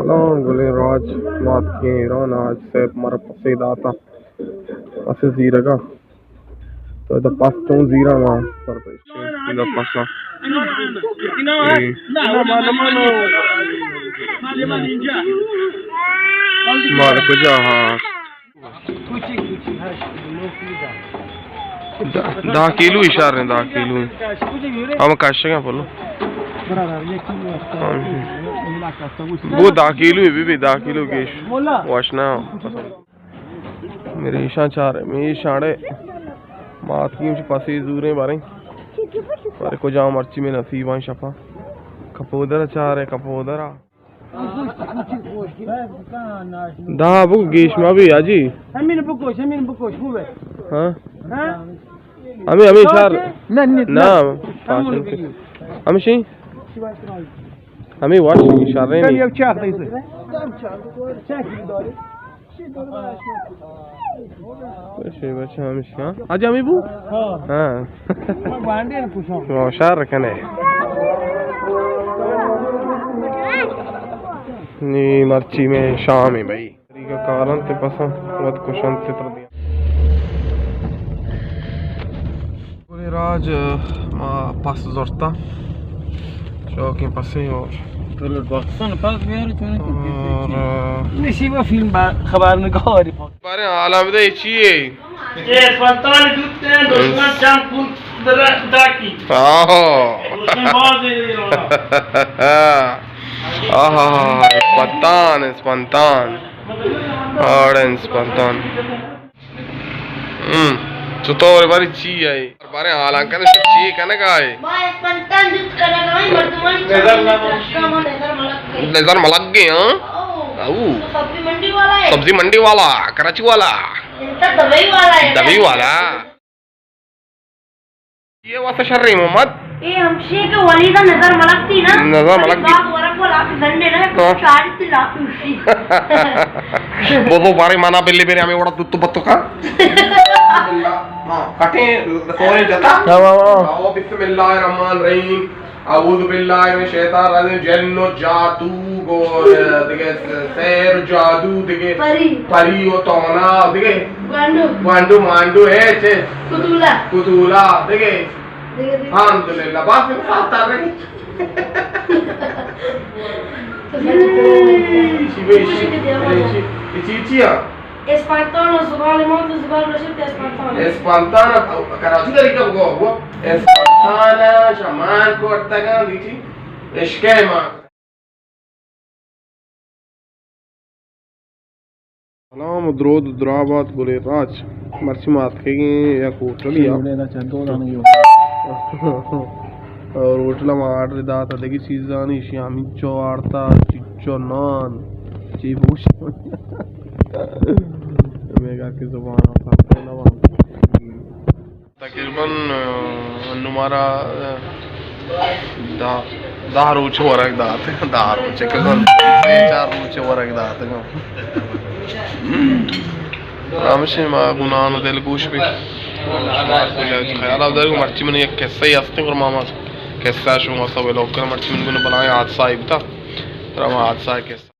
ہاں، گلیں راج، ماتکیں ایران، حاجی صاحب مارا پسے داتا۔ پسے زیرگا۔ تو ادا پس چون زیرا ما سر پہ ادا پسا۔ اے۔ مال کجا، ہاں۔ دہ، دہ کیلو اشار ہیں، دہ کیلو۔ ہم کشگا پلو۔ بو دہ کیلو بی بی، دہ کیلو گیش۔ واشنا۔ میرے ایشاں چار، میرے ایشاں اڑے۔ ماتکیم چہ پسی زوریں باریں۔ بارے کجا مرچی میں نصیباں شپا۔ کپودر چارے، کپودر۔ دہ بو گیش ما بھی حاجی۔ ہمین بکوش، ہمین بکوش، بو بے۔ ہاں۔ ہاں؟ ہمیں، ہمیں چار۔ نہ، نہ، نہ۔ نہ، پاس ہمون نہیں۔ ہمشی؟ ہمیں واش شر نہیں۔ چل، یہ چاک دے سے۔ اچھا، بچہ ہمشی، ہاں؟ آج ہمیں بو؟ ہاں۔ ہاں۔ میں بانڈے نہ پوچھا۔ وہ شر کنے۔ نی مرچی میں شام ہے بھائی۔ طریقہ کار انت پساں وت کشنت تر دیا۔ گلیں راج ما پس زرتا۔ شوقیں پسیں اور پس بیار چون اور نشیبہ فیلم با-، خبر نگاری۔ بارے حالا بدے چیے؟ اے اسپتال دوتے ہیں، دشمن چم پور در-، داکی۔ آہو۔ دشمن باز ہے۔ آہا، اسپتان، اسپنتان۔ آڑ اسپنتان۔ ہم۔ چطور باری چی ہے؟ بارے حالان کنے چی کنگا ہے؟ ما اسپنتان دوت کنگا ہے، مردمانی نظر نہ ملک۔ نظر ملک گئے، ہاں؟ او۔ او۔ سبزی منڈی والا ہے۔ سبزی منڈی والا، کراچی والا۔ انتا دبئی والا ہے۔ دبئی والا۔ یہ واسطہ شر رہی محمد۔ اے ہمشی کہ ولیدہ نظر ملک تھی نا۔ نظر ملک تھی۔ باغ ورق والا پہ زنڈے نا، ہاں۔ چاری تھی لاپی اسی۔ بابا بارے مانا بلے میرے ہمیں وڑا تو، تو بتو کا۔ ہاں، کٹے سورے جتا۔ ہاں، ہاں، ہاں۔ آؤ، بسم اللہ الرحمن الرحیم۔ اعوذ باللہ من الشیطان الرجیم۔ جن و جاتو گو، دگہ سحر جادو، دگہ پری۔ پری و تونا، دگہ گوانڈو۔ گوانڈو مانڈو ہے چے؟ کتولا۔ کتولا، دگہ۔ دگہ، دگہ۔ الحمدللہ، بس میں ساتھ تر رہی۔ تو سچ تو چی، چی، چی، چی، چی، چی، چی، اسپنتان و زبال موت و زبال رشد اسپنتان۔ اسپنتان کراچی داری کا بگو، بگو۔ اسپنتان شمان کرتگان دیچی، عشقے ما۔ سلام و درود و درابات گلیں راج۔ مرچی ما اتکگیں یک ہوٹلے ءَ۔ اور ہوٹل ءَ ما آرڈر دات دگہ چیزانی، شامی چو آرتا، چچو نان، چی بوش۔ میگا کی زبان آسان نہ وان۔ تقریباً، آ، انو مارا، آ، دہ، دہ روچ ورگ دات، دہ روچ، کہ سے چار روچ ورگ دات۔ ہمشی ما گناہ و دلگوش بی۔ خیال آ دارگ مرچی من یک قصہ ہی ہستیں، اور ماما قصہ شما سب لوگ کر، مرچی من گناہ بلائیں حادثہ ہی بتا۔ ترا ما حادثہ قصہ